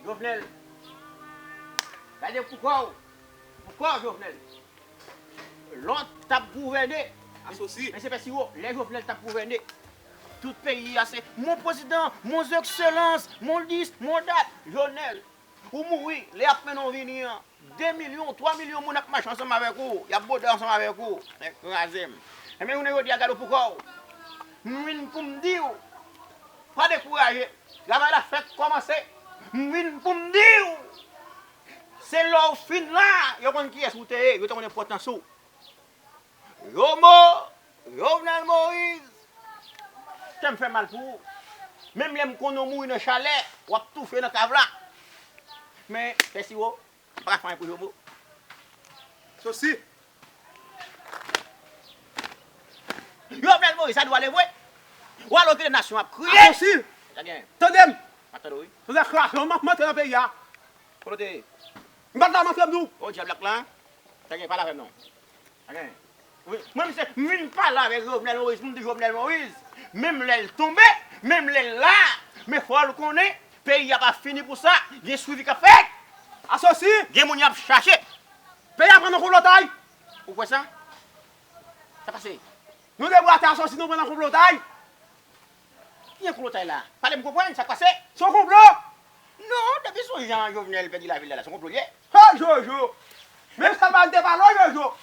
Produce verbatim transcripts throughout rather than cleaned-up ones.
Jovenel, gade pou kò w. Pou kò w, Jovenel. Lòt t ap gouvène. Asosi. Mesye Pèsiwo, lè Jovenel t ap gouvène, tout peyi a se mon prezidan, mon ekselans, mon dis, mon dat. Jovenel, ou mouri, lè y ap mennen w vini an, de milyon, twa milyon moun ap mache ansanm avèk ou, y ap bwode ansanm avèk ou. Nèg kraze m. Enben, jounen jodi a, gade w pou kò w. M vin pou m di w, pa dekouraje. Travay la fèk kòmanse. M vin pou m di w, se lè w fin la, yo konn kiyès ou te ye, yo te konn enpòtans ou. Jomo, Jovenel Moïse, kè m fè mal pou ou. Menm lè m konnen w mouri nan chalè, w ap toufe nan kav la. Men, Pèsiwo, m pa ka fè anyen pou Jomo. Sosi. Jovenel Moïse, sa dwe ale vre. W al okipe nasyon ap kriye. Asosi. Tande m. M ap tande w, wi. Tande kraze, m ap monte nan peyi a. Kote w te ye? M pa t la, m antre m tou. O, dyab la k la. Tande, pale avè m non. Tande. Wi. Mwen, misye, m vin pale avèk Jovenel Moïse, m di Jovenel Moïse, menm lè l tonbe, menm lè l la, men fò l konnen, peyi a pa fini pou sa, gen swivi k ap fèt. Asosi. Gen moun y ap chache. Peyi a pran nan konplotay. Ou kwè sa? Sa pase? Nou debout atè, Asosi, nou pran nan konplotay. Ki yon konplotay la? Pale m konprann, sa k pase? Se yon konplo. Non, depi se yon jan Jovenel pèdi lavil la, la, se yon konplo l ye. Ho, Jojo! Menm sa m pa te pale w, Jojo!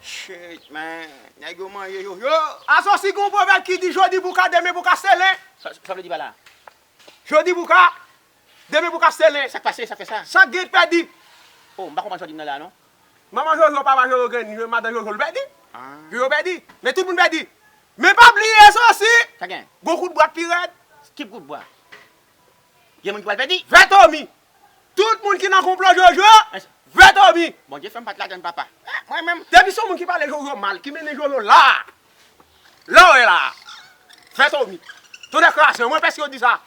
Shit, man. Nèg yo manje Jojo. Asosi, gon pwovèb ki di jodi bouka, demen bouka selen. Sa, sa vle di pa la? Jodi bouka, demen bouka selen. Sa k pase, sa fè sa? Sa k gen pèdi. Oh, m pa konprann sa w di m nan la, non. Manman Jojo, papa Jojo, grann, madan Jojo, l pèdi. Ah. Jojo pèdi. Men tout moun pèdi. Men pa bliye sa osi. Sa gen? Gon kout bwa k pi rèd. Ki kout bwa? Gen moun ki pral pèdi? Vètomi. Tout moun ki nan konplo Jojo, vètomi. Bondye fè m pa t ladann, papa. Ah, mwen menm. Depi se yon moun ki pale Jojo mal, ki mennen Jojo la. La w wè la. Vètomi. Tonnè kraze, mwen pèske yo di sa.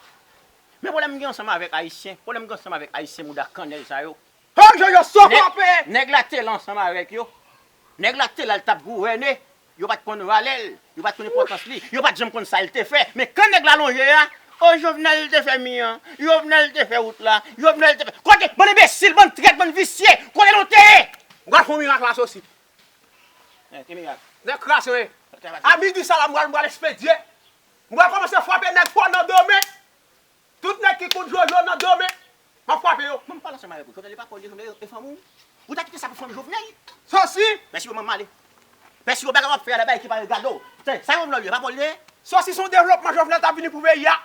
Men pwoblèm m gen ansanm avèk Ayisyen, pwoblèm m gen ansanm avèk Ayisyen mouda kannèl sa yo. Ho, Jojo, so kanpe! Nèg la te la ansanm avèk yo. Nèg la te la, l t ap gouvène. Yo pa t konn valè l, yo pa t konn enpòtans li, yo pa t janm konn sa l te fè. Men kan nèg la lonje a, o, Jovenel te fè mi an, Jovenel te fè wout la, Jovenel te fè. Kote, bann enbesil, bann trèt, bann visye, kote nou te ye? M pral fè yon mirak la, Sosi. Eh, ki mirak? Nèg kraze, wi. A midi sa la, m pral, m pral ekspedye. M pral kòmanse frape nèg fò nan do men. Tout nèg ki kont Jojo nan do men, m ap frape yo. Mwen m pale ansanm avèk ou. Jovenel, e pa kò l ye, Jovenel, e fanmi w. Ou ta kite sa pou fanmi Jovenel? Sosi! Mèsi, mwen m ale. Mèsi, bagay w ap fè a, bagay ki pa regade w. Tè, sa Jovenel ye, pa kò l ye? Sosi, se yon devlopman Jovenel t ap vini pou peyi a.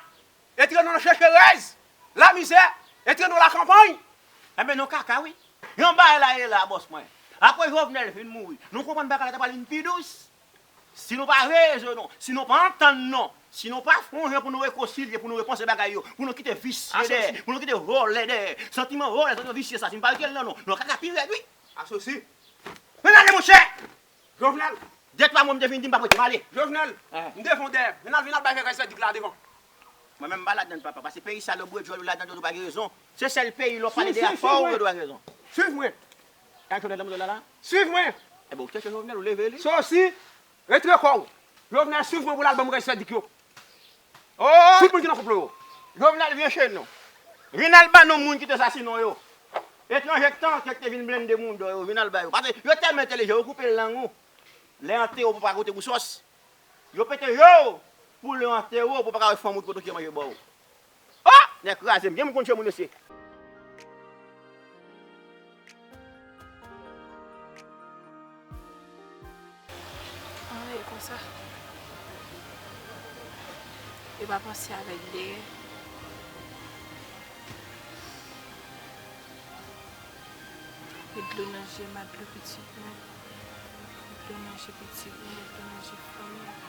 Etranje nan checherèz, lamizè, etranje nan lakanpay. Enben, nou kaka, wi. Yon bagay la ye la, bòs mwen. Apre Jovenel fin mouri, nou konprann bagay la ta pral vin pi dous. Si nou pa veye je nou, si nou pa antann nou, si nou pa fè yon jan pou nou rekonsilye, pou nou repanse bagay yo, pou nou kite visye dèyè, pou nou kite vòlè dèyè, santiman vòlè, santiman visye sa, si nou pa rete ladan nou, nou kaka pi rèd, wi. Asosi. Men ale, monchè! Jovenel. De twa mo m te fin di, m p ap rete, m ale. Jovenel, m devan w dèyè. Vin al, vin al bay vye kay sèdik la devan. Mwen menm m pa ladann, papa, paske peyi sa, lè w bwè djòl ou ladann djòl ou pa gen rezon. Se sèl peyi lè w pale de afè w yo dwe gen rezon. Swiv mwen. Kay Jovenel nan mouda la la? Swiv mwen. Enben, ou chèche Jovenel, ou leve li. Sosi, retire kò w. Jovenel, swiv mwen pou l al ban m kay sèdik yo. Oh! Tout moun ki nan konplo yo. Jovenel, vin che nou. Vin al ban nou moun ki te sasinen w yo. Etranje k te antre, k te vin blende mouda yo, vin al ba yo. Paske yo tèlman entèlijan, yo koupe lang ou. Lè antere w pou pa kote pou sòs. Yo pete je w pou lè antere w pou pa ka wè fanm ou ki poto ki manje ba w. Oh! Nèg kraze m, gen moun konn je moun mesye. Ann rete konsa. E pa panse avèk dèyè. Met dlo nan je m, met dlo pitit mwen. Met dlo nan je pitit mwen, met dlo nan je fanmi m.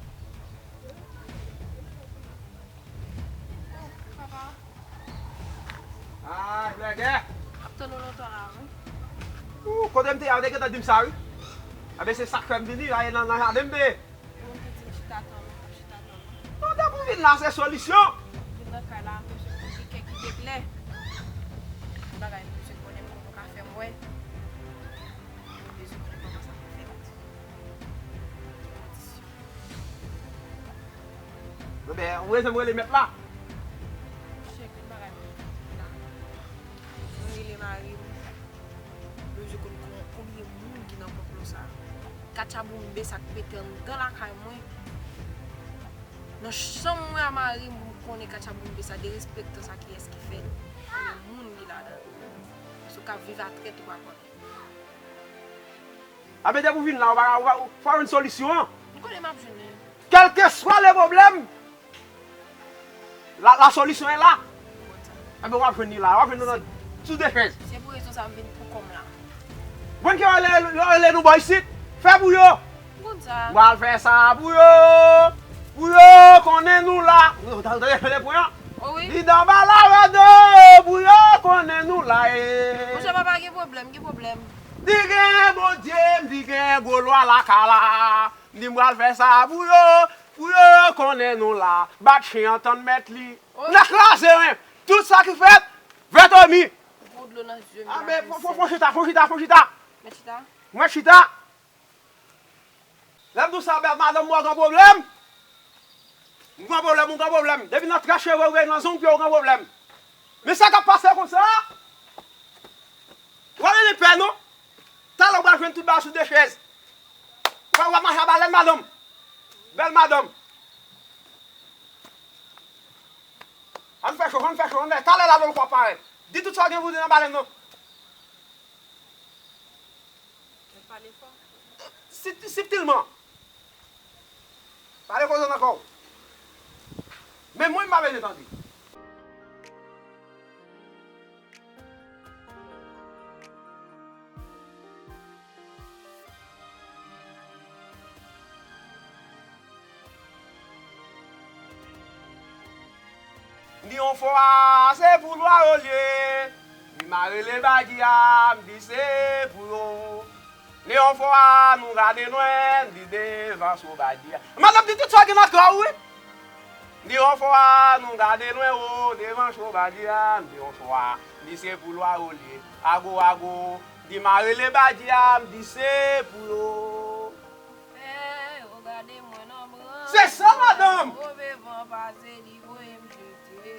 Ay, blèdè! Ap tann ou lontan la, wi. Ou, kote m te ye a, ou te gentan di m sa, wi. Enben, se sa k fè m vini, la, e nan, nan jaden m te ye. Ou te di m chita tann ou, m ap chita tann ou. Non, depi w vin la, se solisyon. Vin nan kay la, m bezwen pou di kèk ide klè. Bagay m bezwen konnen pou nou ka fè m wè. M bezwen konnen kòman sa pou fèt. Ki kondisyon. Enben, ou bezwen m rele mèt la. Chèk yon bagay mwen la. Mwen rele mari m. Mwen bezwen konn kon-, konbyen moun ki nan konplo sa. Katchaboumbe sa k pete anndan lakay mwen. Nan chanm mwen a mari m, pou m konnen katchaboumbe sa, derespektan sa, kiyès ki fè l? Konbyen moun ki ladan l? Si w ka viv a trèt, ou pa konnen. Enben, depi w vin la, ou pa, ou pa, ou pa jwenn solisyon an. M konnen m ap jwenn li. Kèlkeswa le pwoblèm, la, la solution est là. Enben, w ap jwenn li la, w ap jwenn li nan sou de chèz. Se pou rezon sa m vin pou kò m la. Bon, ke yo rele, yo rele nou bò isit, fè pou yo. M konn sa. M pral fè sa pou yo, pou yo konnen nou la. Ou tande, tande, tande pwen an? O wi. Li anba la radyo, pou yo konnen nou la, e. Monchè papa, gen pwoblèm, gen pwoblèm. Di gen Bondye, m di gen gwo lwa lakay la. M di m pral fè sa pou yo, pou yo konnen nou la. Bat chen an tann mèt li. O. N a kraze, wi. Tout sa ki fèt, vètomi. Ou pran dlo nan zye m. A, men, fon, fon, fon chita, fon chita, fon chita. Mèt chita. Mwen chita. Lè m di w sa, bèl madanm mwen gen pwoblèm. M gen pwoblèm, ou gen pwoblèm. Depi nan trè cheve w rive nan zong pye w gen pwoblèm. Men sa k ap pase konsa, w ale li pè non. Talè w pral jwenn tout bagay sou de chèz. W ap, w ap mache a balèn, madanm. Bèl madanm. Ann fè cho, ann fè cho, ann fè. Talè la, lòlkò ap parèt. Di tout sa w gen pou di nan balèn nan. Pale fò. Sib-, sibtilman. Pale koze nan kò w. Men mwen, m pa bezwen tande. M di yon fwa, se pou lwa yo l ye. Di m a rele Badi a, m di se pou yo. Di yon fwa, nou gade lwen, m di devan cho Badi a. Madanm, di tout sa w gen nan kò w, wi. M di yon fwa, nou gade lwen, o, devan cho Badi a, m di yon fwa. M di se pou lwa yo l ye. Ago, ago. Di m a rele Badi a, m di se pou yo. Fè yo gade mwen nan branch. Se sa, madanm! Move van pase, li voye m jete.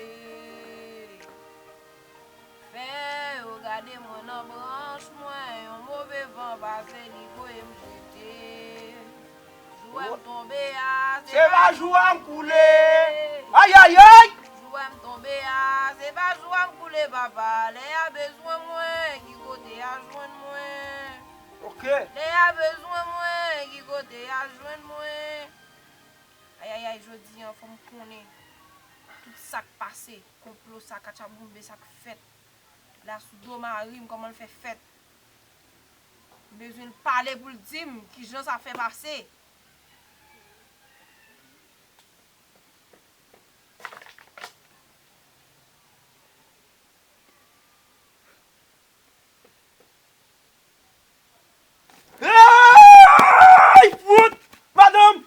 Fè yo gade mwen nan branch mwen, yon move van pase, li voye m jete. Jou wè m tonbe a, se pa jou a m koule. Ayayay! Jou wè m tonbe a, se pa jou a m koule, papa. Lè y a bezwen mwen, ki kote y a jwenn mwen? Ok. Lè y a bezwen mwen, ki kote y a jwenn mwen? Ayayay, jodi a, fò m konnen tout sa k pase, konplo sa, katchaboumbe sa k fèt. La sou do mari m, kòman l fè fèt. M bezwen l pale pou l di m kijan sa fè pase. Hey! Fout! Madanm!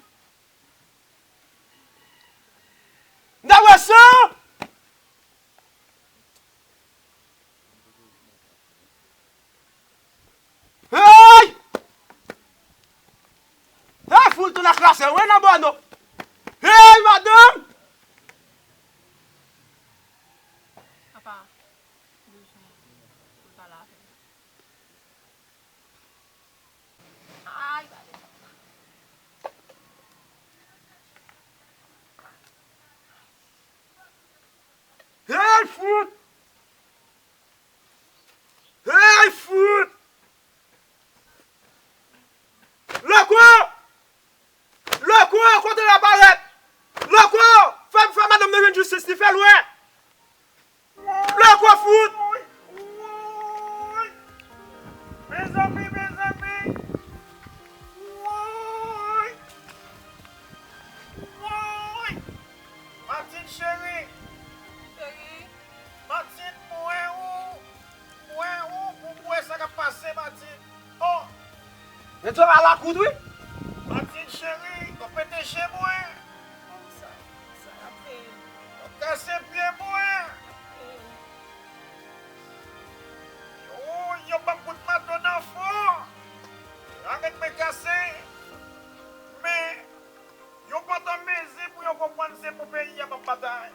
M ta wè san! Hey! Hey, fout, tou nan klase, wi, nan bò nou. Hey, madanm! Papa, bezwen pou l pale avè m. Ay, pale. Hey, fout! Hey, fout! Loko! Loko, kote l aparèt? Loko, fè, fè madanm nan jwenn jistis li, fè l wè. Loko fout! Woy! Mezanmi, mezanmi! Woy! Woy! Martine cheri! Cheri! Martine, mwen ou, mwen ou, pou m wè sa k ap pase, Martine. Oh! Men Djora lakout wi. Martine cheri, yo pete je mwen. Kòmsa, sa ap fè? Yo kase pye mwen. Yo, yo ban m kout mato nan fon. Langèt mwen kase. Men, yo pòtan mezi pou yo konprann se pou peyi a m ap batay.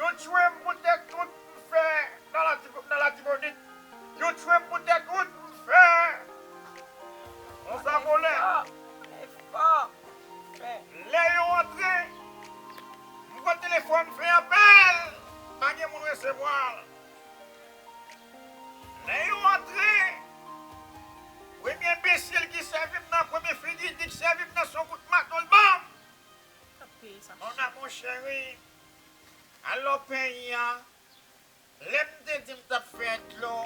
Yo tchwe m pou tèt wout m fè nan Lati-, nan Latibonit. Yo tchwe m pou tèt wout m fè nan Zavolè. Lè yo antre, m pran telefòn, m fè apèl, pa gen moun resevwa l. Lè yo antre, premye enbesil ki sèvi m nan, premye figi ki sèvi m nan, se yon kout mato l ban m. Mon amour chéri, alò peyi a, lè m te di m t ap fè dlo,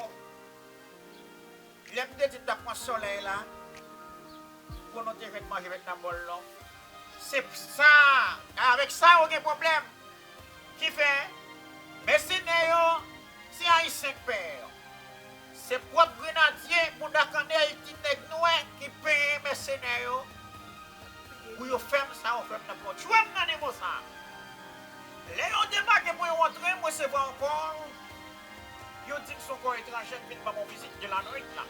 lè m te di m t ap pran solèy la, pou nou te jwenn manje met nan bòl nou. Se sa, avèk sa ou gen pwoblèm. Ki fè, mèsenè yo, se Ayisyen k peye yo. Se pwòp grenadye, bouda kannèl, ti nèg nwè ki peye mèsenè yo pou yo fè m sa yo fè m nan pwòp. Jwenn nan nivo sa. Lè yo debake pou yo antre, m resevwa yon kòl. Yo di m se yon kò etranje k vin ban m yon vizit de la nwit la.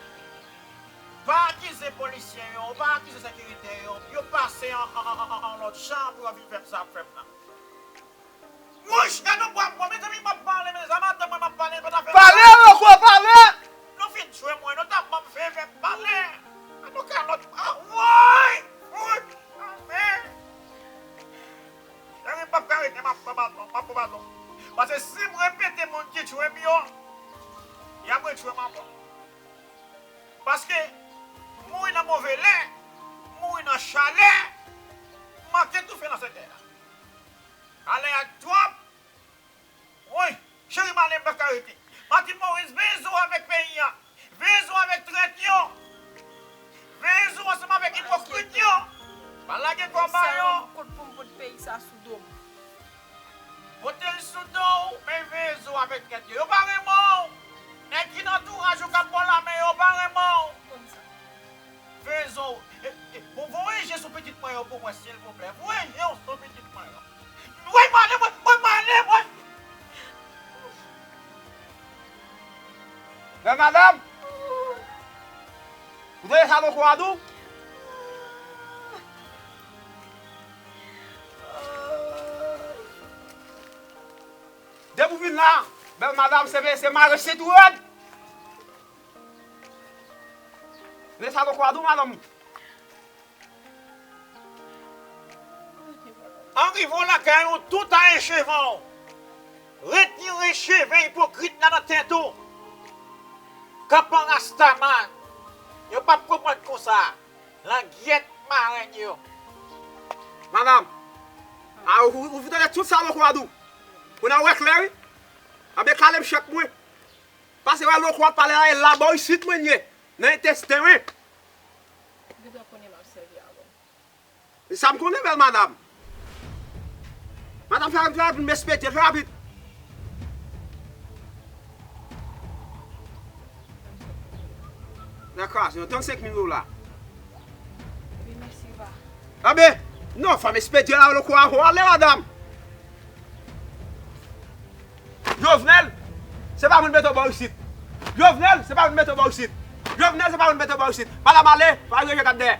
Pa akize polisye yo, pa akize sekirite yo. Yo pase an, an, an, an, an lòt jan pou yo vin fè m sa y ap fè m nan. Wouch, gade yon bwa bwa, mezanmi, m ap pale, mezanmi, madanm mwen, m ap pale, l pa ta fè. Pale, loko, pale! Nou fin tchwe mwen, nou ta ban m fè, fè m pale. An nou ka lòt, ah, woy! Woy! repete, m ap pran baton, m ap pran baton. Paske si m repete moun ki tchwe m yo, y ap retchwe m ankò. Paske mouri nan move lè, mouri nan chalè, manke toufe nan sektè a. Chalè a twòp. Woy, cheri m ale, m pa ka rete. Martine Moïse, veye zo avèk peyi a. Veye zo avèk trèt yo. Veye zo ansanm avèk ipokrit yo. Pa lage kò ba yo. Sa yon kout pou m pot peyi sa sou do m. Pote l sou do w, men veye zo avèk trèt yo. Yo pa renmen w. Nèg ki nan antouraj ou k ap ba w lamen yo pa renmen w. Konn sa. Veye zo w. E, e, bon, voye je sou pitit mwen yo pou mwen, silvouplè. Voye je w sou pitit mwen yo. Woy, m ale, mwen, mwen, m ale, mwen. Bèl madanm, ou tande sa loko a di w? Depi w vin la, bèl madanm, se, se mare sent ou rèd. Men sa loko a di w, madanm. An rive w lakay ou, tout a encheve w. Retire cheve ipokrit la nan tèt ou. Kanpan rastaman. Yo p ap konprann konsa. Langyèt marèn yo. Madanm, a, ou, ou, ou tande tout sa loko a di w. Ou nan wè klè, wi. Anben kale m chèk mwen. Pase wè loko ap pale la, e la bò isit mwen ye. Nan entesten mwen. Ou gentan konnen m ap sèvi avè w. E sa m konnen, bèl madanm. Madanm, fè rapid, fè rapid, m espete, fè rapid. Nan kraze yon trannsenk mil dola. Wi, mèsi, va. Anben, non, fò m espete la, loko a, ale, madanm. Jovenel, se pa moun mete w bò isit. Jovenel, se pa moun mete w bò isit. Jovenel, se pa moun mete w bò isit. Madanm, ale, pa rete gad dèyè.